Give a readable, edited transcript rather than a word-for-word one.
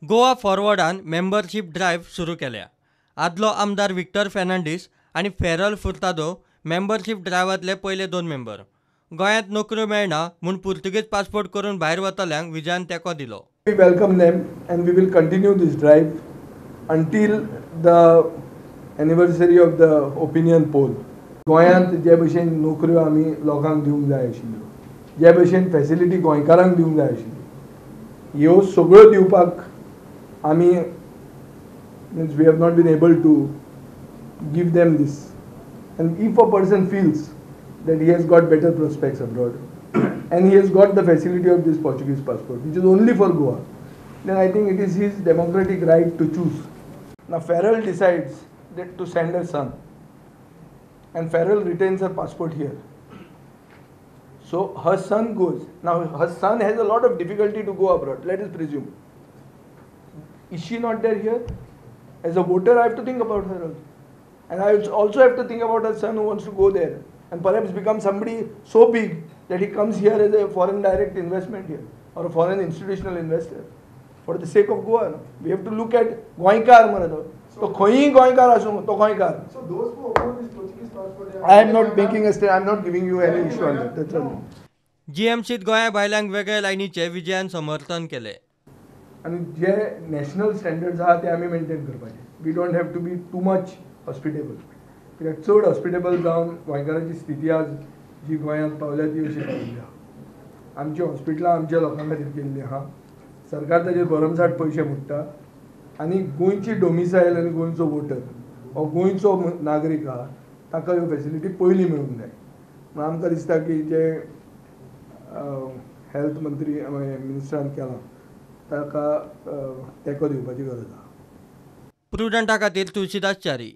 Goa फॉरवर्डान membership drive सुरू केल्या. आदलो आमदार विक्टर फेर्नांडीस आनी फेरल फुर्तादो मेंबरशीप ड्रायव्हांतले पयले 2 मेंबर. गोंयांत नोकऱ्यो मेळना म्हूण पुर्तुगेज पासपोर्ट करून भायर वतल्यांक विजयान तेंको दिलो. We welcome them and we will continue this drive until the anniversary of the opinion poll. गोंयांत जे भशेन नोकऱ्यो आमी लोकांक दिवंक जाय आशिल्ल्यो, जे भशेन फॅसिलिटी गोंयकारांक दिवंक जाय आशिल्ल्यो, ह्यो सगळ्यो दिवपाक आमी means we have not been able to give them this. And if a person feels that he has got better prospects abroad and he has got the facility of this Portuguese passport, which is only for Goa, then I think it is his democratic right to choose. Now Farrell decides that to send her son, and Farrell retains her passport here. So her son goes. Now her son has a lot of difficulty to go abroad, let us presume. Is she not there here? As a voter, I have to think about her also. And I also have to think about her son who wants to go there and perhaps become somebody so big that he comes here as a foreign direct investment here or a foreign institutional investor. For the sake of Goa, no? We have to look at Goenkar मरे तो. तो खंयी गोंयकार आसूं तो गोंयकार. So those who oppose this Portuguese passport, I am not making a stand. I am not giving you any issue on that. That's all. जीएमसीत गोंया भायल्यांक वेगळे लायनीचे विजयान समर्थन केले. आनी जे नॅशनल स्टँडर्ड्स आहा ते आमी मेंटेन करपाचे. We don't have to be too much hospitable. कित्याक चड हॉस्पिटेबल जावन गोंयकाराची स्थिती आज जी गोंयांत पावल्या ती अशी पाविल्ली आहा. आमची हॉस्पिटलां आमच्या लोकां खातीर केल्लीं आहा. सरकार ताजेर भरमसाठ पयशे मोडटा आनी गोंयची डोमिसायल आनी गोंयचो वोटर हो गोंयचो नागरीक आहा ताका ह्यो फॅसिलिटी पयलीं मेळूंक जाय. म्हूण आमकां दिसता की जे हेल्थ मंत्री मिनिस्टरान केलां ताका तेंको दिवपाची गरज आहा. प्रुडंटा खातीर तुळशीदास च्यारी.